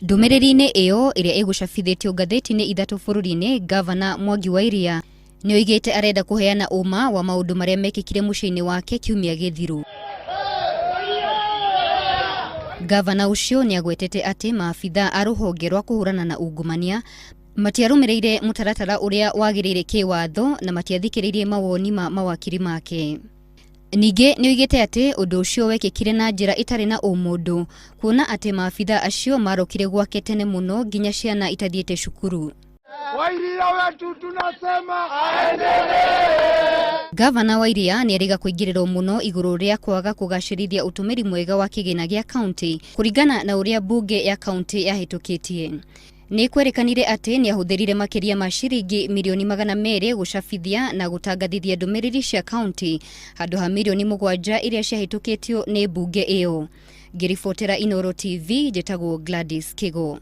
Ndũmĩrĩri-inĩ ĩyo ĩrĩa ĩgũcabithĩtio ngathĩti-inĩ ithatũ bũrũri-inĩ, Ngavana Mwangi wa Iria nĩ oigĩte arenda kũheana ũma wa maũndũ marĩa mekĩkire mũciĩ-inĩ wake kiumia gĩthiru. Ngavana ũcio nĩ agwetete atĩ maabitha a rũhonge rwa kũhũrana na ungumania matiarũmĩrĩire mũtaratara ũrĩa wagĩrĩire kĩwatho na matiathikĩrĩirie mawoni ma mawakiri make. Ningĩ nĩ oigĩte atĩ ũndũ ũcio wekĩkire na njĩra ĩtarĩ na ũmũndũ kuona atĩ maabitha acio marokire gwake tene mũno nginya ciana itathiĩte cukuru. Wairia wetu tunasema aendelee. Gavana wa Iria nĩ erĩga kũingĩrĩrwo mũno igũrũ rĩa kwaga kũgacĩrithia ũtũmĩri mwega wa kĩgĩna gĩa kaunti kũringana na ũrĩa mbunge ya kaunti yahĩtũkĩtie. Nĩ kwerĩkanire atĩ nĩ ahũthĩrire makĩria ma ciringi mirioni 200 gũcabithia na gũtangathithia ndũmĩrĩri cia kaunti handũ ha mirioni 7 iria ciahĩtũkĩtio nĩ mbunge ĩyo. Ngĩribotera Inooro TV, njĩtagwo Gladys Kigo.